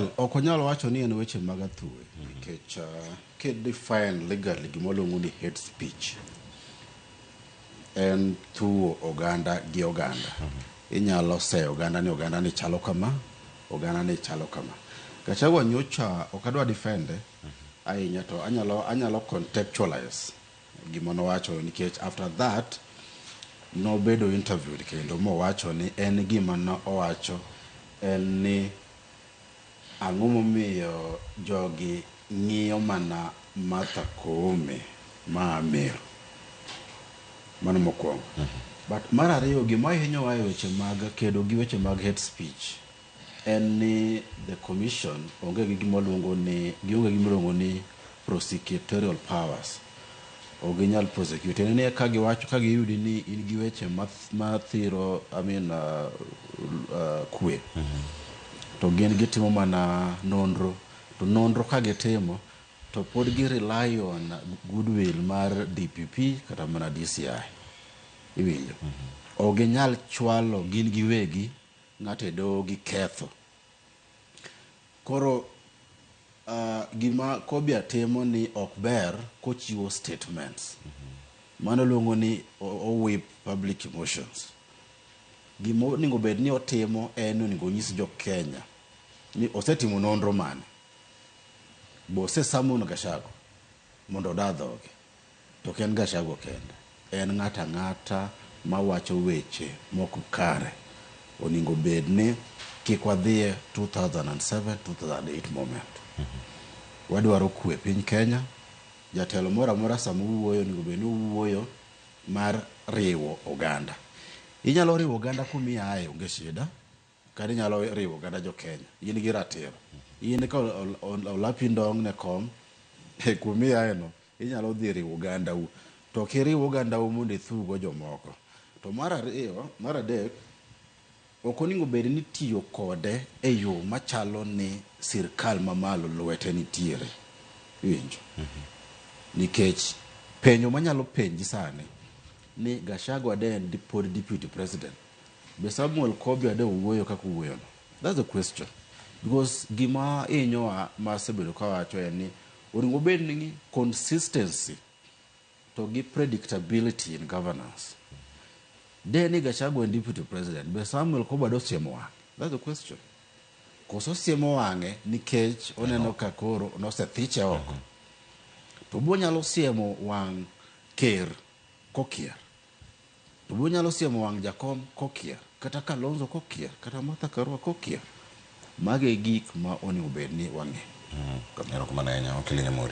Well, ok onyal wacho ni en weche mag athuwe nikech kidefine legally gima waluongo ni hate speech en thuwo oganda gi oganda. Inyalo seyo oganda ni oganda ni chalo kama, oganda ni chalo kama. Gachagua nyocha ok adwa defend ahinya to anyalo contextualize gima nowacho nikech after that nobedo interviewed kendo mowacho ni en gima ne owacho en ni ang'o momiyo jogi ng'iyo mana Martha Koome ma Meru. Mano mokwongo. But mar ariyo, gima hinyowa e weche mag kedo gi weche mag hate speech en ni the commission onge gi gima luongo ni, gionge gi gima iluongo ni prosecutorial powers. Ok ginyal prosecute. En ni ka giwacho, ka giyudi ni in gi weche mathiro, I mean, kwe, to gin gitimo mana nonro. To nonro ka gitimo to pod gi rely on goodwill mar DPP kata mana DCI. Iwinjo? Ok ginyal chwalo gin giwegi ng'ato e doho gi ketho. Koro gima Kobia timo ni ok ber kochiwo statements. Mano luongo ni o whip public emotions. Gima onego bed ni otimo en ni onego onyis jo Kenya ni osetimo nonro mane. Bo osesummon Gachagua mondo oda dhoge. To ok en Gachagua kende. En ng'ato ang'ata mawacho weche mok kare. Onego bed ni kik wadhiye 2007 2008 moment. Wadwaro kwe piny Kenya. Jatelo moro amora sama owuoyo onego bed ni owuoyo mar riwo oganda. Inyalo riwo oganda kumiaye, onge shida. Kata inyalo riwo oganda jo Kenya. In gi ratiro. In ka olapi ndong' ne kom e kumiaye no, inyalo dhi riwo oganda u. To ok iriw oganda u mondo ithugo jomoko. To mar ariyo, mar adek, ok onego bed ni tiyo kode e yo machalo ni sirkal mamalo lwete nitiere. Iwinjo? Nikech penjo manyalo penji sani ni Gachagua de en pod deputy president, be Samuel Kobia de owuoyo kaka owuoyo no? That's the question. Because gima hinyowa ma asebedo kawacho en ni onego bed ni consistency to gi predictability in governance. De ni Gachagua en deputy president, be Samuel Kobia dosiemo wang'e? That's the question. Koso siemo wang'e nikech oneno ka koro nosethiche oko. To bo nyalo siemo wang' ker kokier. To bo nyalo siemo wang' jakom kokier. Kata Kalonzo kokier. Kata Martha Karua kokier. Magi e gik ma onego bed ni wang'e. Erokamano ahinya, Okili Nyamori.